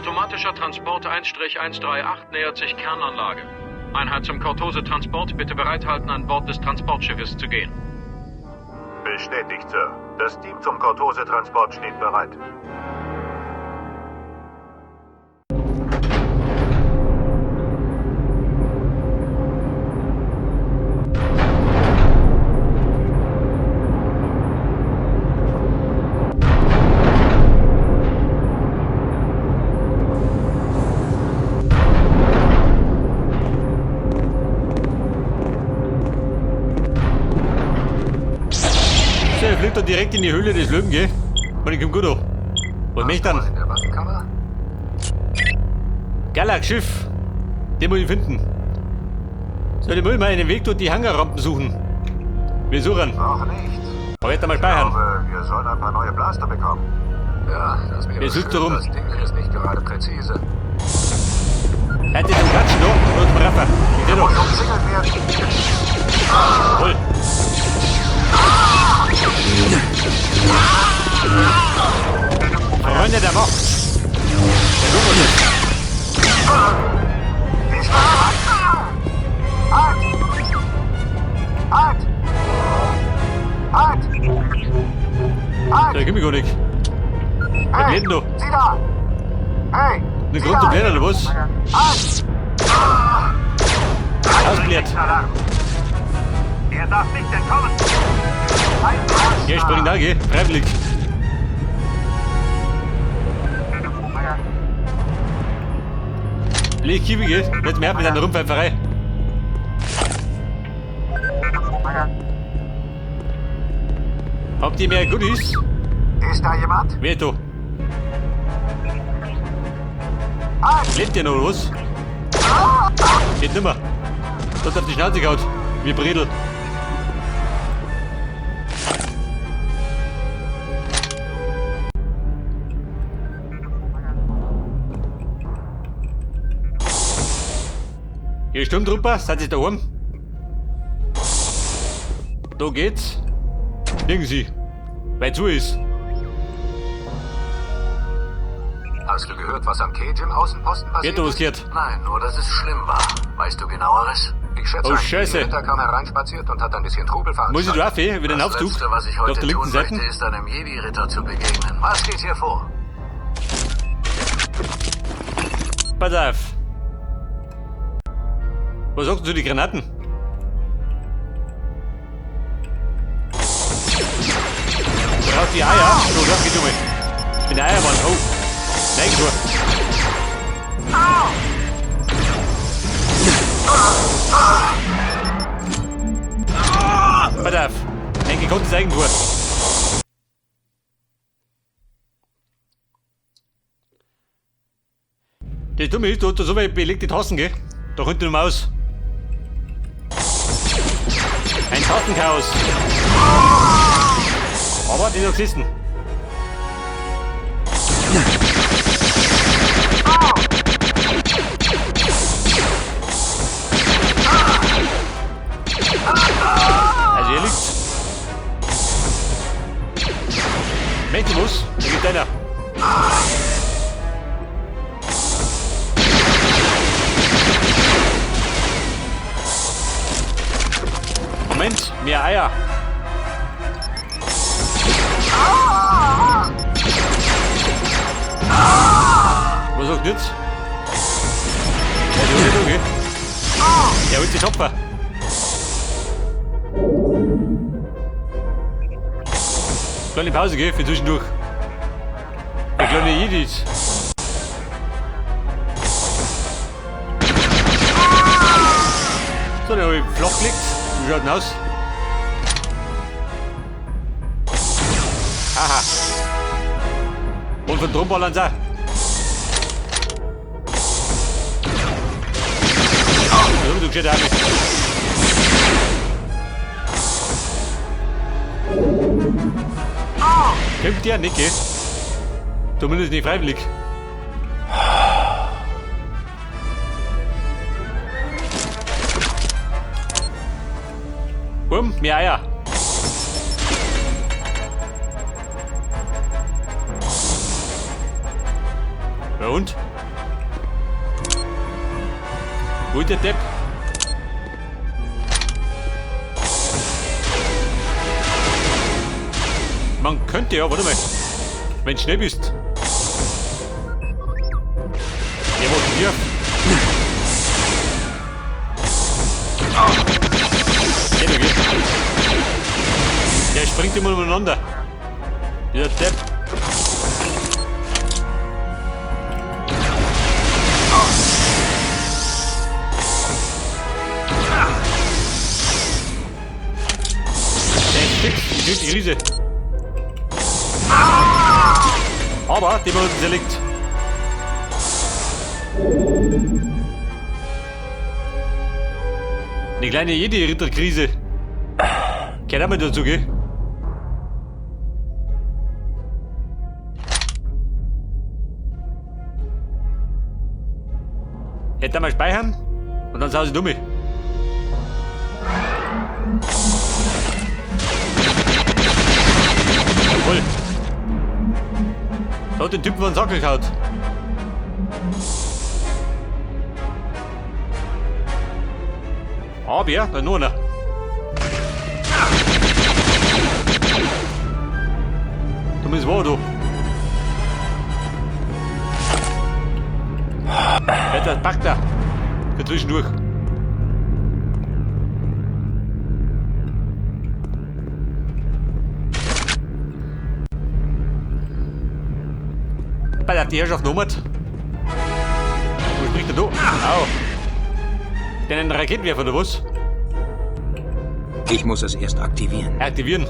Automatischer Transport 1-138 nähert sich Kernanlage. Einheit zum Cortose-Transport, bitte bereithalten, an Bord des Transportschiffes zu gehen. Bestätigt, Sir. Das Team zum Cortose-Transport steht bereit. So, er fliegt dann direkt in die Höhle des Löwen, gell? Man, ich komm gut an. Was möchte Warst dann? du mal in der Waffenkammer? Galax-Schiff. Den muss ich finden. Soll ich mal einen Weg durch die Hangarrampen suchen? Wir suchen. Noch nicht. Aber jetzt einmal Ich speichern. glaube, wir sollen ein paar neue Blaster bekommen. Ja, das wäre Wer sucht schön. da rum? Das Ding hier ist nicht gerade präzise. Seid ihr zum Klatschen da? Oder zum Raffer? Ich seh Muss doch. umzingelt werden. Hol. Freunde der Macht. Der Lumos ist. Ist da jemand? Halt! Halt! Halt! Halt! Da komm ich gar nicht. Hey! geht denn da? Sieh da! Hey! Eine sieh Grund da! zum Lernen, oder was? Halt! Ausbläht. Alarm! Er darf nicht entkommen! Ein Ja, ich spring da, geh. Freiwillig. Blech Kiwi, gell? Nicht mehr mit deiner Rumpfeiferei. Habt ihr mehr Goodies? Ist da jemand? Wer da? Halt! Lebt der noch, oder was? Geht nimmer. Das auf die Schnauze gehauen. Wie Bredel. Ihr Sturmtrupper, seid ihr daheim? Da geht's. Nirgends sie. Weil zu ist. Hast du gehört, was am Cage im Außenposten passiert Wer hat da was ist? gehört? Nein, nur, dass es schlimm war. Weißt du genaueres? Ich schätze, Oh, ein Scheiße. Ritter kam hereinspaziert und hat ein bisschen Trubel Muss ich veranstaltet. da auf, eh? Wieder einen Das Aufzug? Letzte, was ich Da auf heute der linken tun Seite? möchte, ist einem Jedi-Ritter zu begegnen. Was geht hier vor? Pass auf. Was sagst du zu den Granaten? Braucht die Eier? So, da geht um. Ich bin der Eiermann. Oh. Nein, Tor. Pass auf. Ein gekonntes Eigentor. Das Dumme ist, du hast da so weit belegte Tassen, gell? Da kommt die Maus. Ein Tassenchaos. Aber die ist noch gesessen. Also hier liegt. Möchte was? Da geht einer. Moment, mehr Eier. Was sagt jetzt? Ja, die holt okay. Der holt sich Opfer. Kleine Pause, gell, für zwischendurch. Der kleine Jedis. So, den habe ich flach gelegt. Wie schaut denn aus? Haha. Und von drum ballern sie auch. So, du gescheiter Arme. Kommt der nicht, gell? Zumindest nicht freiwillig. Bumm, mehr Eier. Ja und? Wo ist der Depp? Man könnte ja, warte mal. Wenn du schnell bist. Ja, wo ist hier? Geht doch, geht. Der springt immer umeinander. Dieser Depp. Der ist fix, ich krieg die Krise. Aber die wurden zerlegt. Eine kleine Jedi-Ritterkrise. Gehört auch mal dazu, gell? Hätte mal speichern und dann sind sie dumme. Voll. Da hat den Typen von Sackel gehauen. Aber, da ist noch einer. Du bist wo, du? Ja, das packt er. Geht zwischendurch. Bei der Herrschaft Nomad. Wo spricht der da? Au. Den einen Raketenwerfer oder was? Ich muss es erst aktivieren. Aktivieren.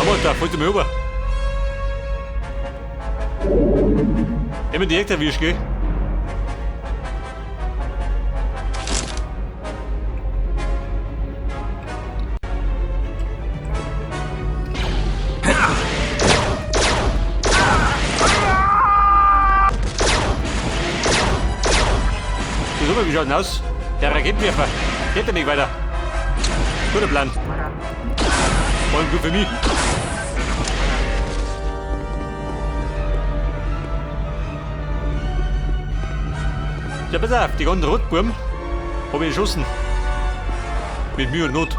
Aber da fällt mir rüber. Immer direkt erwischt, gell? So, wie schaut denn aus? Der Raketenwerfer. Geht ja nicht weiter. Guter Plan. Voll gut für mich. Ja, pass auf, die ganzen Rotbuben hab ich erschossen. Mit Mühe und Not.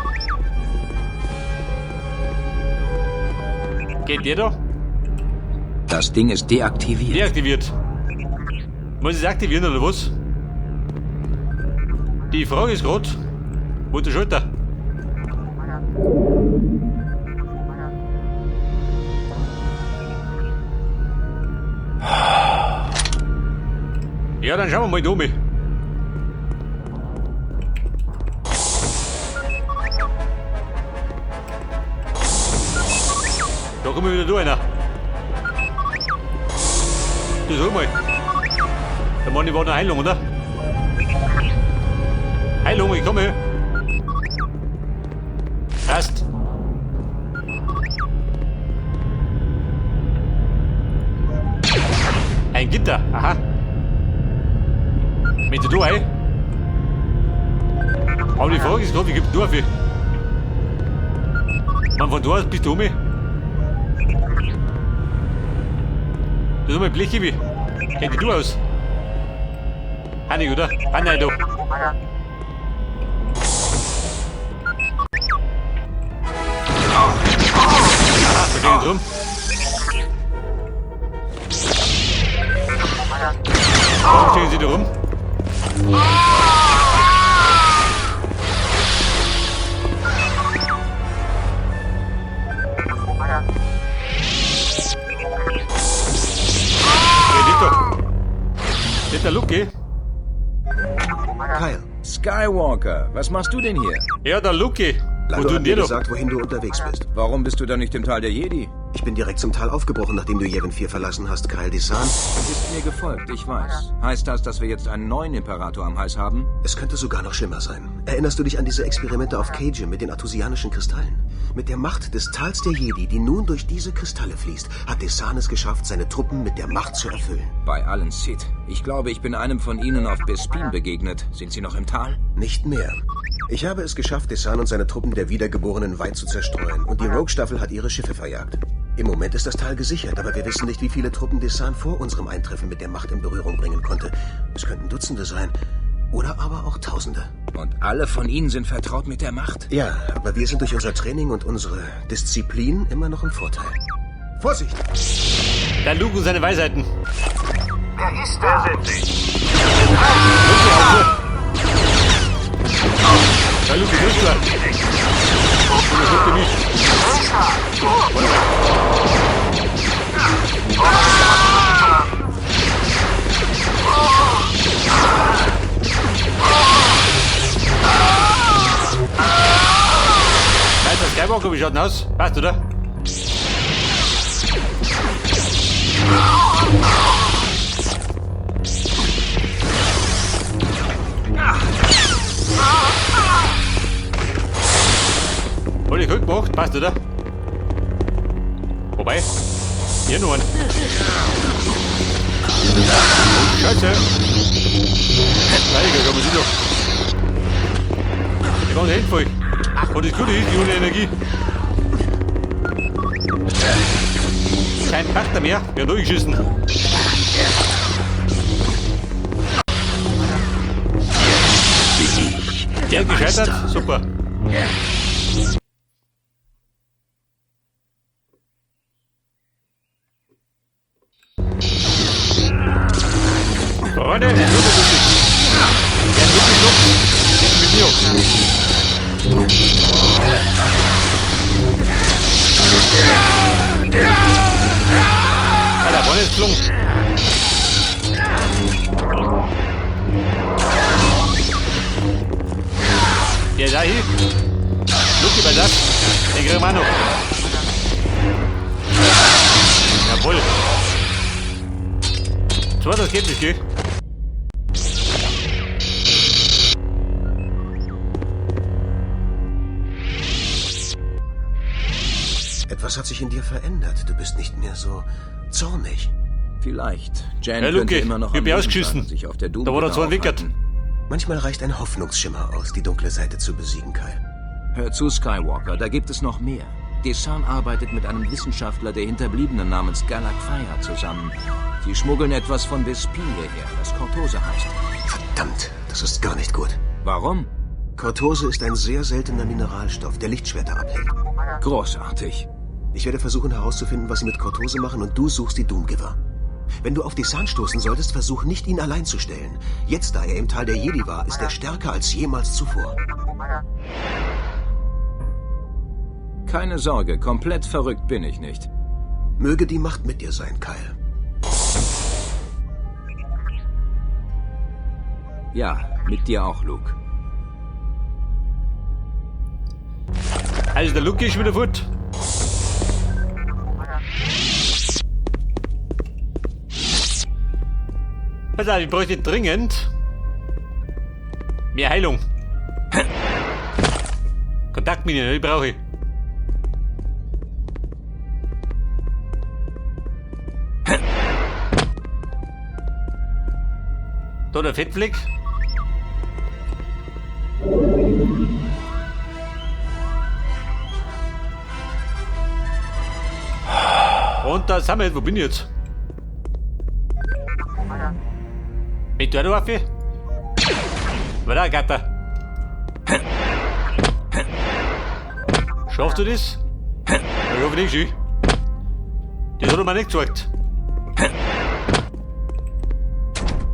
Geht der da? Das Ding ist deaktiviert. Deaktiviert. Muss ich es aktivieren oder was? Die Frage ist grad, wo ist der Schalter? Ja, dann schauen wir mal da mal. Da kommen wir wieder da einer. Das hol mal. Der Mann, war noch Heilung, oder? Heilung, ich komme. Passt. Ein Gitter, aha. Mit du ein? Aber die Frage ist gerade, wie gibt du auf? Man, von da aus bist du um mich. Das ist mal Blech, wie. Kennt die du aus? Hannig, oder? Ah, nein, da. Aha, da geht rum. Warum stehen sie da rum? Das ist der Lucky. Kyle, Skywalker, was machst du denn hier? Ja, der Lucky. Wo Lando hat mir gesagt, wohin du unterwegs bist. Warum bist du dann nicht im Tal der Jedi? Ich bin direkt zum Tal aufgebrochen, nachdem du Yavin 4 verlassen hast, Kyle Desan. Ist mir gefolgt, ich weiß. Heißt das, dass wir jetzt einen neuen Imperator am Hals haben? Es könnte sogar noch schlimmer sein. Erinnerst du dich an diese Experimente auf Kejim mit den artusianischen Kristallen? Mit der Macht des Tals der Jedi, die nun durch diese Kristalle fließt, hat Desan es geschafft, seine Truppen mit der Macht zu erfüllen. Bei allen Sith. Ich glaube, ich bin einem von ihnen auf Bespin begegnet. Sind sie noch im Tal? Nicht mehr. Ich habe es geschafft, Desan und seine Truppen der Wiedergeborenen weit zu zerstreuen, und die Rogue-Staffel hat ihre Schiffe verjagt. Im Moment ist das Tal gesichert, aber wir wissen nicht, wie viele Truppen Desan vor unserem Eintreffen mit der Macht in Berührung bringen konnte. Es könnten Dutzende sein. Oder aber auch Tausende. Und alle von ihnen sind vertraut mit der Macht? Ja, aber wir sind durch unser Training und unsere Disziplin immer noch im Vorteil. Vorsicht! Der Luke und seine Weisheiten. Wer ist da? Wer sind Sie? Der Luke, grüß dich. Und das wird mich. Meister Skywalker, wie schaut denn aus? Passt, oder? Hab ich gut gemacht, passt, oder? Wobei, hier noch einen. Oh, Scheiße! Heiliger, komm, sieh doch. Ich kann nicht voll. Und das Gute ist, die ohne Energie. Kein Partner mehr, wir haben durchgeschissen. Der gescheitert, super. Freunde, das wird lustig. Der hat wirklich Luft. Jetzt mit mir. Alter, vorne ist gelungen. Der da hier. Luki bei das. Den kriegen wir noch. Jawohl. So, das geht nicht, gell? Etwas hat sich in dir verändert. Du bist nicht mehr so zornig. Vielleicht. Jan Hey, Luke, könnte immer noch ich am bin Leben sein ausgeschissen. und sich auf der Da war er Doomgitter zwar entwickelt. aufhalten. Manchmal reicht ein Hoffnungsschimmer aus, die dunkle Seite zu besiegen, Kyle. Hör zu, Skywalker, da gibt es noch mehr. Desan arbeitet mit einem Wissenschaftler der Hinterbliebenen namens Galak Fire zusammen. Sie schmuggeln etwas von Bespin hierher, das Kortose heißt. Verdammt, das ist gar nicht gut. Warum? Kortose ist ein sehr seltener Mineralstoff, der Lichtschwerter abhält. Großartig. Ich werde versuchen herauszufinden, was sie mit Kortose machen, und du suchst die Doomgiver. Wenn du auf Desan stoßen solltest, versuch nicht, ihn allein zu stellen. Jetzt, da er im Tal der Jedi war, ist er stärker als jemals zuvor. Keine Sorge, komplett verrückt bin ich nicht. Möge die Macht mit dir sein, Kyle. Ja, mit dir auch, Luke. Also der Luke ist wieder fort. Pass auf, ich bräuchte dringend mehr Heilung. Kontaktmine, die brauche ich. Da der Fettfleck. Und da sind wir jetzt. Wo bin ich jetzt? Mit der Waffe? War da, Gatter? Schaffst du das? Ich hoffe nicht, schön. Das hat er mir nicht gesagt.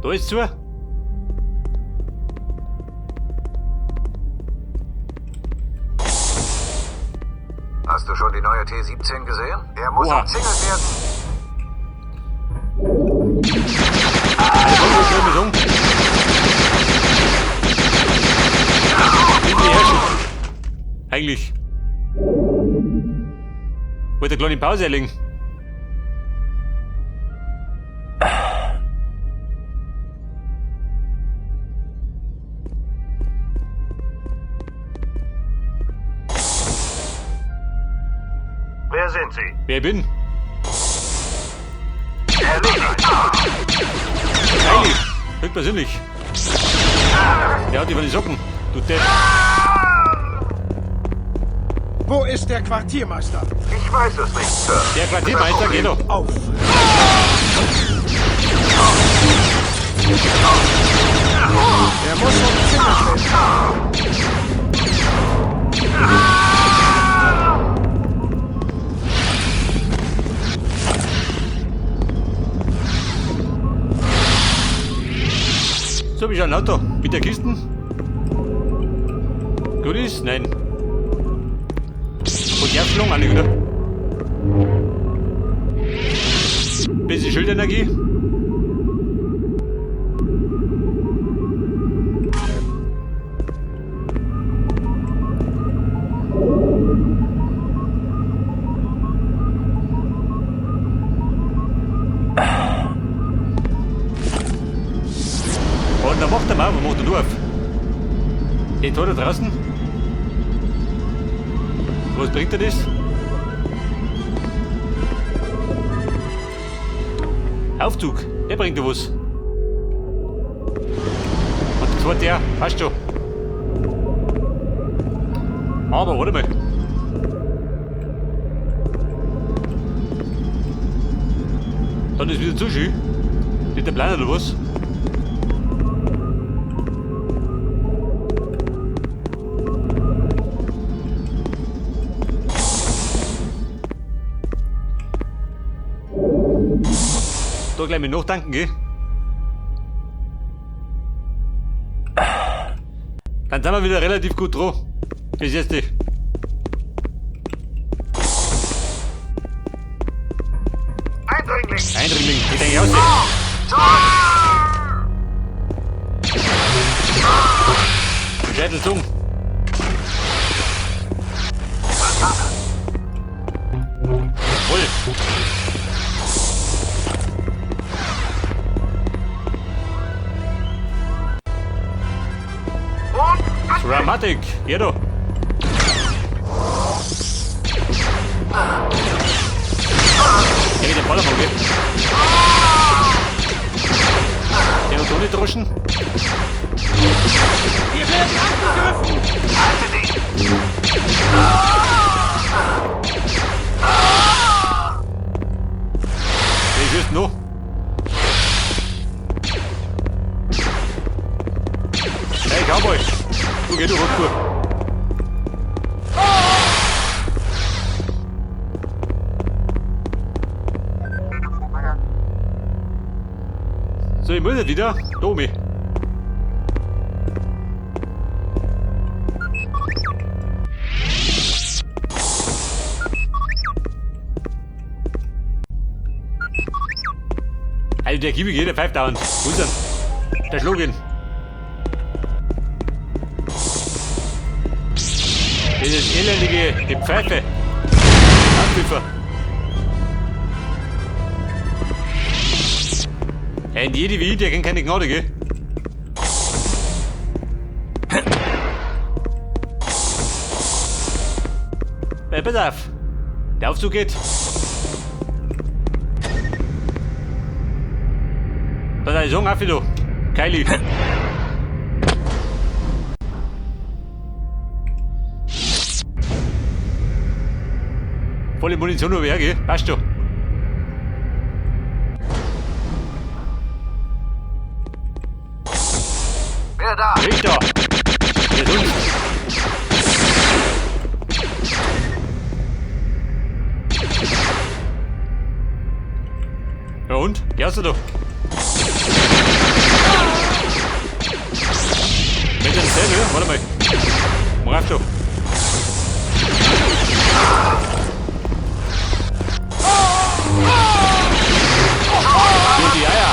Da ist zu. Hast du schon die neue T-17 gesehen? Er muss Oha. umzingelt werden. Also, was soll ich sagen? Nicht beherrschen. Eigentlich. Wollte eine kleine Pause einlegen. Wer sind Sie? Wer ich bin? Erledigt. Kylie. Höchstpersönlich. Der hat dich von den Socken. Du Depp. Wo ist der Quartiermeister? Ich weiß es nicht, Sir. Der Quartiermeister geht doch. Auf! Er muss umzingelt werden. So, wie schaut ein Auto? Mit der Kisten? Goodies? Nein. Und die Abschlung auch nicht, oder? Bisschen Schildenergie. Und dann macht er mal, wo macht er nur auf? Die Tor da draußen? Was bringt dir das? Aufzug, der bringt dir was. Und der zweite der, passt schon. Aber warte mal. Dann ist wieder zu schön. Nicht der Plan oder was? Da gleich mit nachtanken, gell? Dann sind wir wieder relativ gut dran. Bis jetzt. Eindringling! Eindringling, geht eigentlich aus. Scheitel zum. Voll. Dramatic. Ja da. Ja, mit dem Ballermann, gell? Der hat ohne Droschen. Wir werden angegriffen! Halte dich! Wer schießt noch? Hey, Cowboy! Du geh du Rücktour. So, ich muss nicht wieder. Domi. Alter, der Kiwi geht, der pfeift dauernd. Wo ist er? Der schlug ihn. Dieses elendige Gepfeife. Handpfiffer. Hey, und jede wie ich, der kennt keine Gnade, gell? Hey, pass auf. Der Aufzug geht. Pass auf, sagen, auf, du. Kylie. Volle Munition nur her, gell? Passt schon. Wer da? Ich da. Wer sonst? Ja und? Ja, hast du doch. Mit dem selbe? Warte mal. Mach auf doch. Die Eier.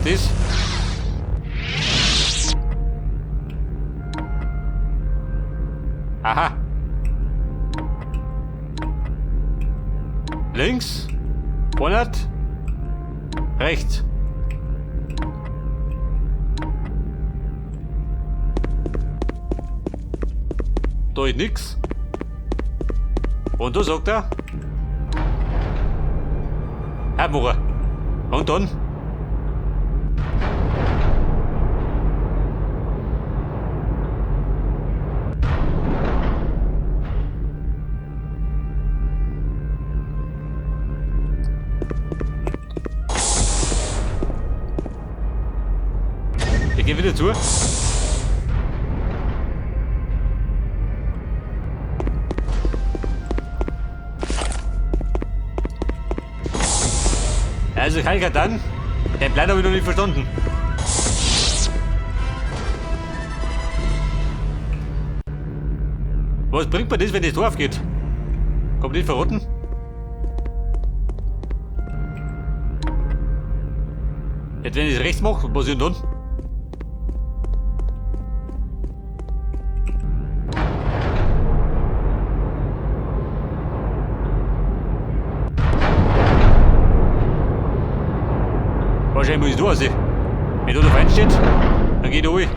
Das? Aha. Links. 100. Rechts. Da ist nix. Und da sagt er. Herr. Und dann? Ich geh wieder zu. Also Kalka dann, den Plan habe ich noch nicht verstanden. Was bringt mir das, wenn das Tor aufgeht? Kommt nicht verrotten? Jetzt wenn ich es rechts mache, was ist denn dann? Wahrscheinlich muss ich da raus. Wenn da der Feind steht, dann geht er runter.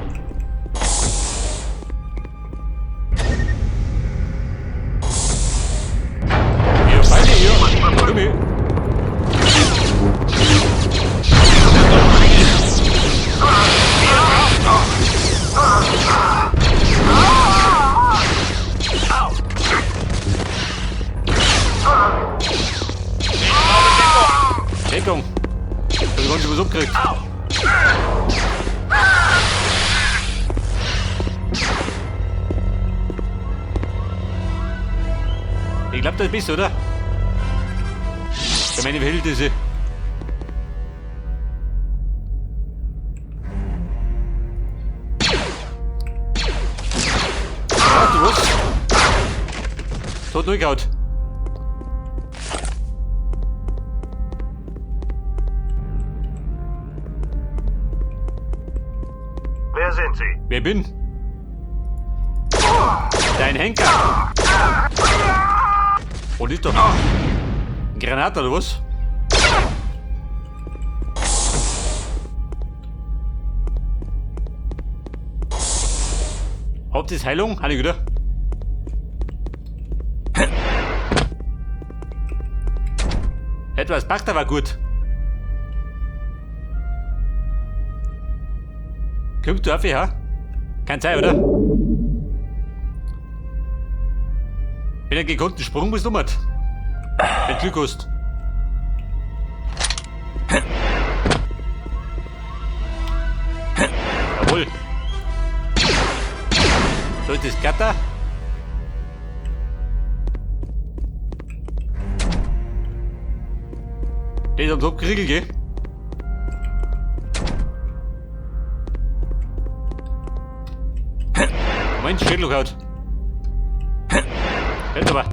Ja, Feinde, ja. Komm her. Deckung. Ich hab ganz schön was abgekriegt. Ich glaub, das bist du, oder? Für meine Verhältnisse. Ah, du was? Tot durchgehauen. Wer sind Sie? Wer bin? Dein Henker. Oh, ist doch. Ein Granat oder was? Habt ihr Heilung? Heilige wieder. Etwas Bakter war gut. Kommt du auf, ja? Kann sein, oder? Wenn er gekonnten Sprung bist du mit. Wenn Glück hast. Jawohl. So ist das Gatter. Der ist am Top geriegelt, gell? Moment, Schädel haut. Jetzt aber.